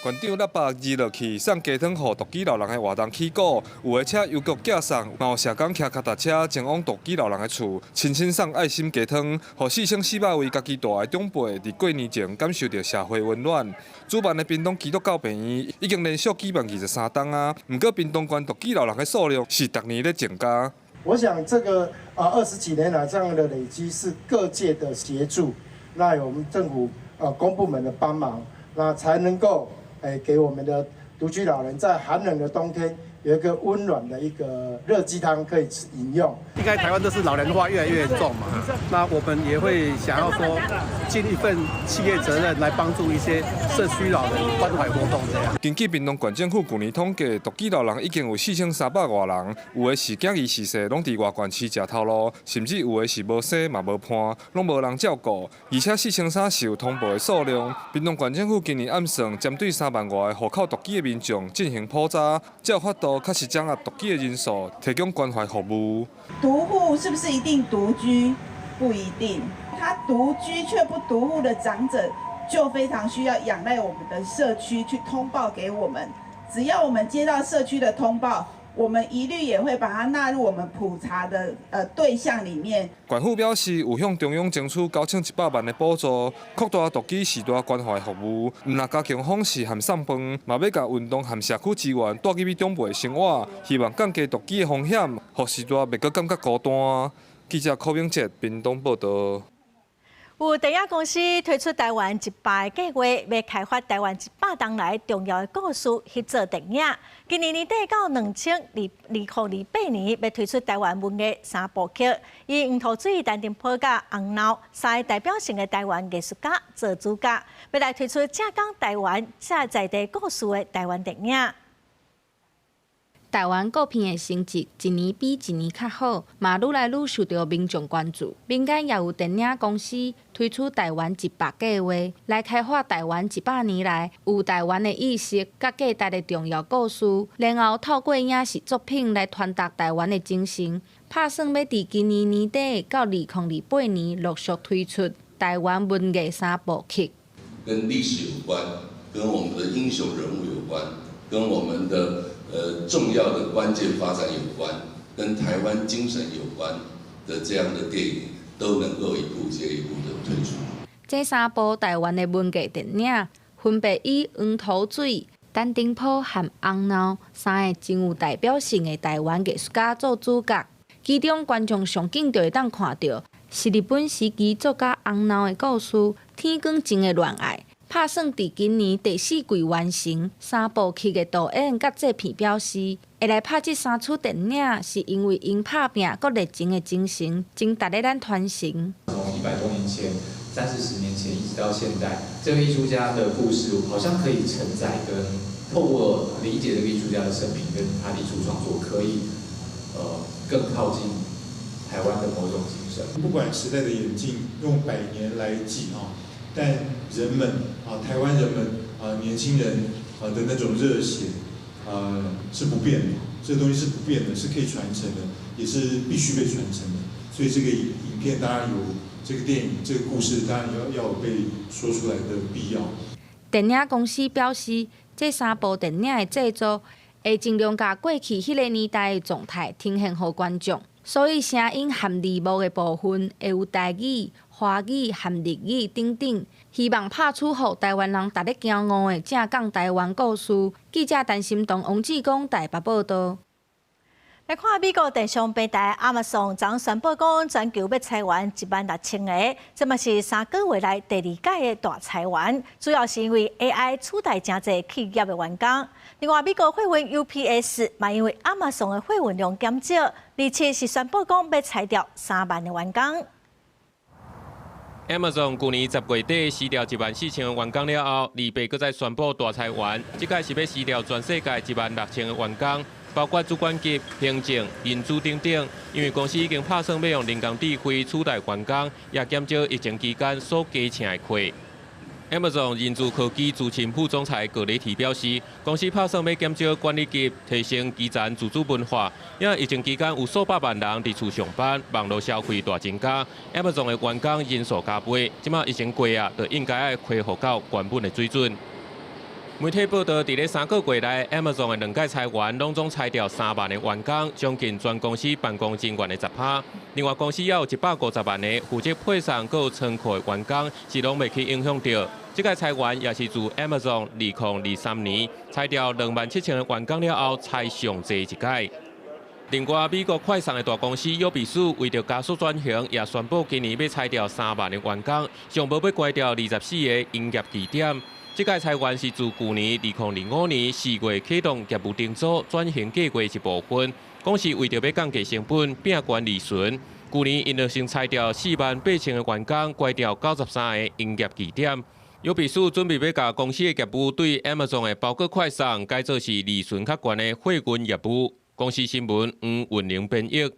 縣長喇叭二落去，送雞湯予獨居老人的活動起鼓，有的請郵局寄送，嘛有社工騎腳踏車前往獨居老人的厝，親身送愛心雞湯，予4400位家己蹛的長輩，佇過年前感受著社會溫暖。主辦的屏東基督教病院已經連續舉辦23冬啊，毋過屏東縣獨居老人的數量是逐年咧增加。我想這個啊20幾年來這樣的累積是各界的協助，那有我們政府啊公部門的幫忙，那才能夠。誒，給我們的獨居老人在寒冷的冬天有一個溫暖的一個熱雞湯可以飲用。應該台灣都是老齡化越來越嚴重嘛，那我們也會想要說盡一份企業責任來幫助一些社區老人關懷活動這樣。根據屏東縣政府舊年統計，獨居老人已經有4300外人，有的是囝兒逝世，攏佇外縣市食頭路，甚至有的是無生嘛無伴，攏無人照顧。而且4300是有通報的數量。屏東縣政府今年暗算針對3萬外個戶口獨居的民眾進行普查，才有法度確實掌握獨居的人數，提供關懷服務。獨戶是不是一定獨居？不一定，他獨居卻不獨戶的長者，就非常需要仰賴我們的社區去通報給我們。只要我們接到社區的通報，我們一律也會把它納入我們普查的對象裡面。縣府表示，有向中央爭取9100萬的補助，擴大獨居序大關懷服務。毋但加強訪視和送飯，嘛欲共運動和社區資源帶入去長輩生活，希望降低獨居的風險，予序大袂閣感覺孤單。記者柯明哲屏東報導。有電影公司推出台灣100計劃，欲開發台灣100冬來重要的故事，翕做電影。今年年底到2028年，欲推出台灣文藝三部曲，以黃土水、陳澄波佮紅摎三个代表性的台灣藝術家做主角，欲來推出正講台灣這在地故事的台灣電影。台灣國片的成績一年比一年較好，嘛愈來愈受著民眾關注。民間也有電影公司推出台灣100計劃，來開發台灣100年來有台灣的意識佮價值的重要故事，然後透過影視作品來傳達台灣的精神。拍算欲佇今年年底到2028年陸續推出台灣文藝三部曲。跟歷史有關，跟我們的英雄人物有關，跟我們的重要的關鍵發展有關，跟台灣精神有關的這樣的電影，都能夠一部接一部的推出。這三部台灣的文藝電影，分別以黃土水、陳澄波和紅摎三个真有代表性的台灣藝術家做主角。其中觀眾上緊就會當看著是日本時期作家翁鬧的故事《天光前的戀愛》。拍算佇今年第四季完成。三部曲的導演佮製片表示，會來拍這三齣電影，是因為𪜶拍拚閣熱情的精神，真值得咱傳承。從100多年前、三四十年前一直到現在，這個藝術家的故事，好像可以承載跟透過理解這個藝術家的生平跟他的藝術創作，可以更靠近台灣的某種精神。不管時代的演進，用百年來計啊，但人們啊，台灣人們啊，年輕人啊的那種熱血，是不變的，這個東西是不變的，是可以傳承的，也是必須被傳承的。所以這個影片當然有這個電影，這個故事當然要有被說出來的必要。電影公司表示，這三部電影的製作會盡量共過去彼个年代的狀態呈現予觀眾，所以聲音含字幕的部分會有台語、華語含日語等等，希望拍出予台灣人值得驕傲的正港台灣故事。記者陳心彤、王志剛台北報導。來看美國電商平台亞馬遜昨宣布講，全球欲裁員16,000個，這嘛是3個月內第二擺的大裁員，主要是因為 AI 取代誠濟企業的員工。另外，美國貨運 UPS 嘛因為亞馬遜的貨運量減少，27是宣布講欲裁掉3萬個員工。 Amazon 去年10月底辭掉14,000個員工了後，28閣再宣布大裁員，這擺是欲辭掉全世界16,000個員工。包括主管級、行政、人資等等，因為公司已經拍算欲用人工智慧取代員工，也減少疫情期間所加請的客。Amazon 人資科技資深副總裁格雷提表示，公司拍算欲減少管理級，提升基層自主文化。因為疫情期間有數百萬人佇厝上班，網路消費大增加，Amazon 的員工人數加倍，這馬疫情過啊，就應該愛恢復到原本的水準。媒體報導，佇咧3個月內，Amazon 的兩擺裁員，攏總裁掉3萬個員工，將近全公司辦公人員的10%。另外，公司也有150萬個負責配送閣有倉庫的員工，是攏袂去影響著。這擺裁員也是自 Amazon 2023年裁掉27,000個員工了後，裁上濟一擺。另外，美國快送的大公司優必思為著加速轉型，也宣布今年欲裁掉3萬個員工，上無欲關掉24個營業據點。這擺裁員是自舊年2025年4月啟動業務重組轉型計畫一部分，講是為著欲降低成本、拼懸利潤。舊年𪜶就先裁掉48,000個員工，關掉93個營業據點。優必思準備欲共公司的業務對 Amazon 的包裹快送改做是利潤較懸的貨運業務。公視新聞黃雲玲編譯。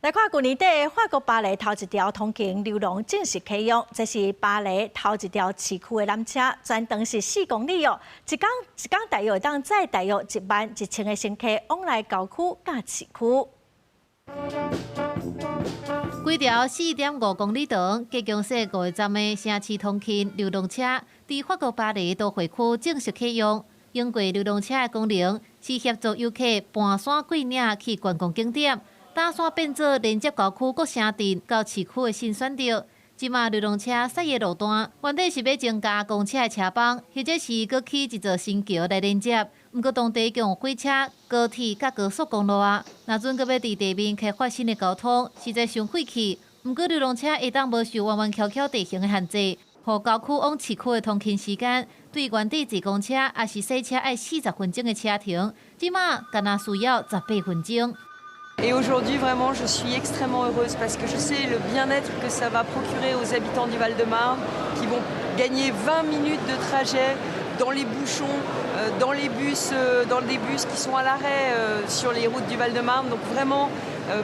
來看舊年底法國巴黎頭一條通勤溜廊正式啟用，這是巴黎頭一條市區的纜車，全長是4公里哦，一工一工大約會當載大約11,000個乘客往來郊區佮市區。規條4.5公里長，計共設五個站的城市通勤溜廊車，佇法國巴黎都會區正式啟用。用過溜廊車的功能是協助遊客盤山過嶺去觀光景點。打線變做連接郊區各城鎮到市區的新選擇。這馬溜廊車駛的路段，原底是欲增加公車的車班，或者是閣起一座新橋來連接。毋過當地共火車、高鐵佮高速公路啊，若準閣欲佇地面開發新的交通，實在傷費氣。毋過溜廊車會當無受彎彎蹺蹺地形的限制，予郊區往市區的通勤時間，對原底坐公車抑是細車愛40分鐘的車程，這馬干焦需要18分鐘。 Et aujourd'hui, vraiment, je suis extrêmement heureuse parce que je sais le bien-être que ça va procurer aux habitants du Val-de-Marne qui vont gagner 20 minutes de trajet dans les bouchons, dans des bus qui sont à l'arrêt sur les routes du Val-de-Marne. Donc vraiment,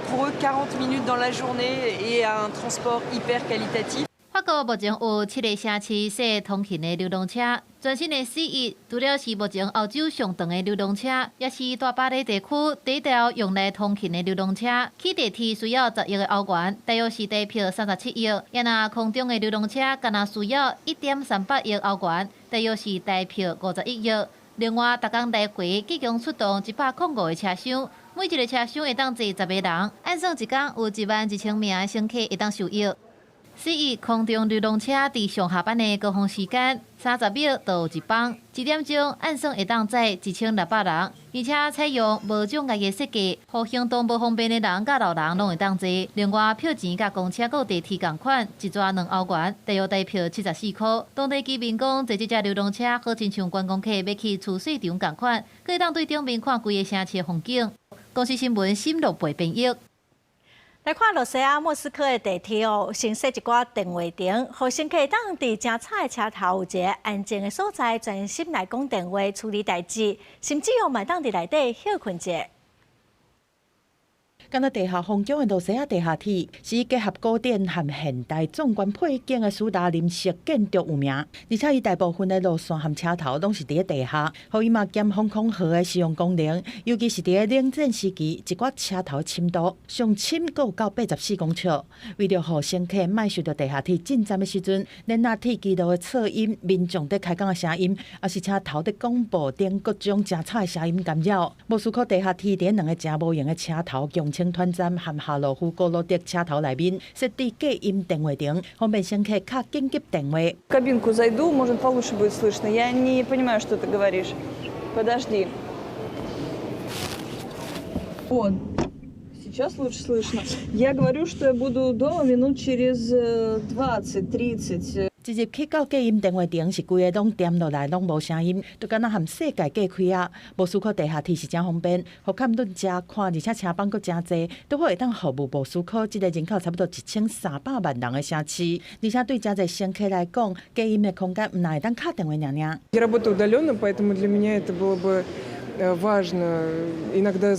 pour eux, 40 minutes dans la journée et un transport hyper qualitatif. 法國目前有七个城市設通勤的溜廊車，全新的 C1除了是目前歐洲上長的溜廊車，也是大巴黎地區第一條用來通勤的溜廊車。起地鐵需要10億的歐元，大約是台幣37億。也若空中的溜廊車，干焦需要1.38億歐元，大約是台幣51億。另外，逐工來回計共出動105個車廂，每一个車廂會當坐10個人，按算一工有11,000名的乘客會當受益。所以空中流浪車佇上下班的高峰時間，30秒就有一班，一點鐘按算會當載1600人，而且採用無障礙的設計，予行動無方便的人佮老人攏會當坐。另外，票錢佮公車閣地鐵仝款，一逝2歐元，大約台票74箍。當地居民講，坐這隻流浪車好親像觀光客欲去貯水場仝款，閣會當對頂面看規個城市風景。公視新聞沈樂培編譯。來看羅西亞莫斯科的地鐵哦，新設一寡電話亭，予乘客會當佇誠吵的車頭有一个安靜的所在，專心來講電話、處理代誌，甚至哦嘛會當佇內底歇睏者。敢若地下皇宮的羅西亞地下鐵，是以結合古典和現代壯觀配景的斯大林式建築有名，而且伊大部分的路線和車頭攏是佇咧地下，予伊嘛兼防空壕的使用功能。尤其是佇咧冷戰時期，一寡車頭深度上深閣有到84公尺。為著予乘客莫受著地下鐵進站的時陣，連那鐵機路的噪音、民眾佇開講的聲音，抑是車頭佇廣播等各種誠吵的聲音干擾。莫斯科地下鐵佇兩个誠無閒的車頭共青團站和哈羅夫哥羅德車頭內面設置隔音電話亭，方便乘客敲緊急電話。 В кабинку зайду, может, получше будет слышно. Я не понимаю, что ты говоришь. Подожди. Вот. Сейчас лучше слышно. Я говорю, что я буду дома минут через 20-30. 一入去到隔音電話亭，是規个攏恬落來，攏無聲音，就敢若和世界隔開仔。莫斯科地下鐵是誠方便，予崁頓誠寬，而且車班閣誠濟，拄好會當服務莫斯科這个人口差不多1300萬人的城市。而且對誠濟乘客來講，隔音的空間毋但會當敲電話爾爾。 Я работаю удаленно, поэтому для меня это было бы важно. Иногда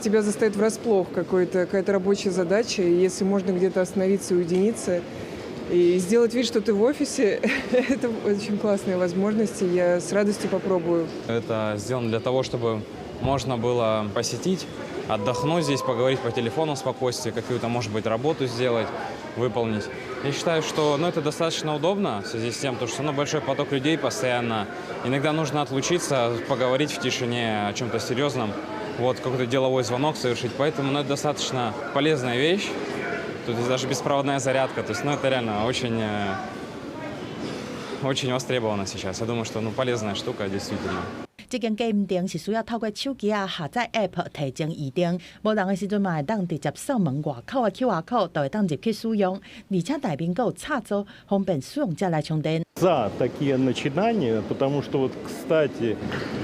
тебя застает врасплох какая-то рабочая задача, и если можно где-то остановиться и уединиться, и сделать вид, что ты в офисе, это очень классные возможности. Я с радостью попробую. Это сделано для того, чтобы можно было посетить, отдохнуть здесь, поговорить по телефону в спокойствии, какую-то, может быть, работу сделать, выполнить. Я считаю, что, ну, это достаточно удобно в связи с тем, то, что, ну, большой поток людей постоянно. Иногда нужно отлучиться, поговорить в тишине о чем-то серьезном, вот, какой-то деловой звонок совершить. Поэтому, ну, это достаточно полезная вещь. Тут есть даже беспроводная зарядка. То есть, ну, это реально очень, очень востребовано сейчас. Я думаю, что, ну, полезная штука, действительно. 這間隔音亭是需要透過手機仔下載 App 提前預訂，無人的時陣嘛會當直接掃門外口的 QR code，就會當入去使用，而且內面閣有插座，方便使用者來充電。 За такие начинания, потому что вот, кстати,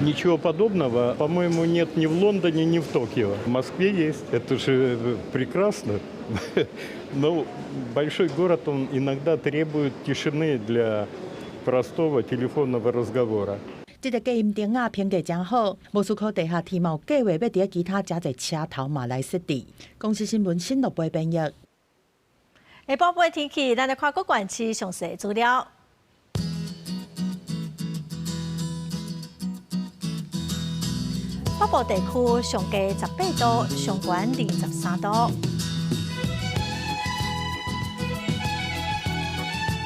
ничего подобного, по-моему, нет ни в Лондоне, ни в Токио. В Москве есть, это же прекрасно. Но большой город, он иногда требует тишины для простого телефонного разговора. 這个隔音亭仔評價誠好，莫斯科地下鐵嘛有計劃欲佇其他誠濟車頭嘛來設置。公視新聞新樂培編譯。下晡晡天氣，咱來看各縣市詳細資料。北部地區上低18度，上懸23度。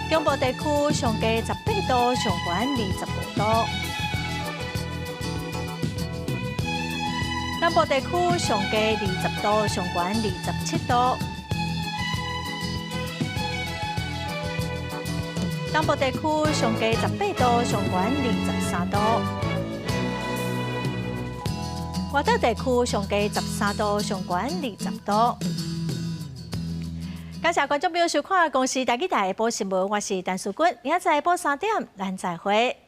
中部地區上低18度，上懸25度。南部地區上低20度，上懸27度。東部地區上低18度，上懸23度。外島地區上低13度，上懸20度。感謝觀眾朋友收看《公視台語台》下晡新聞，我是陳淑君，明仔載下晡3點，咱再會。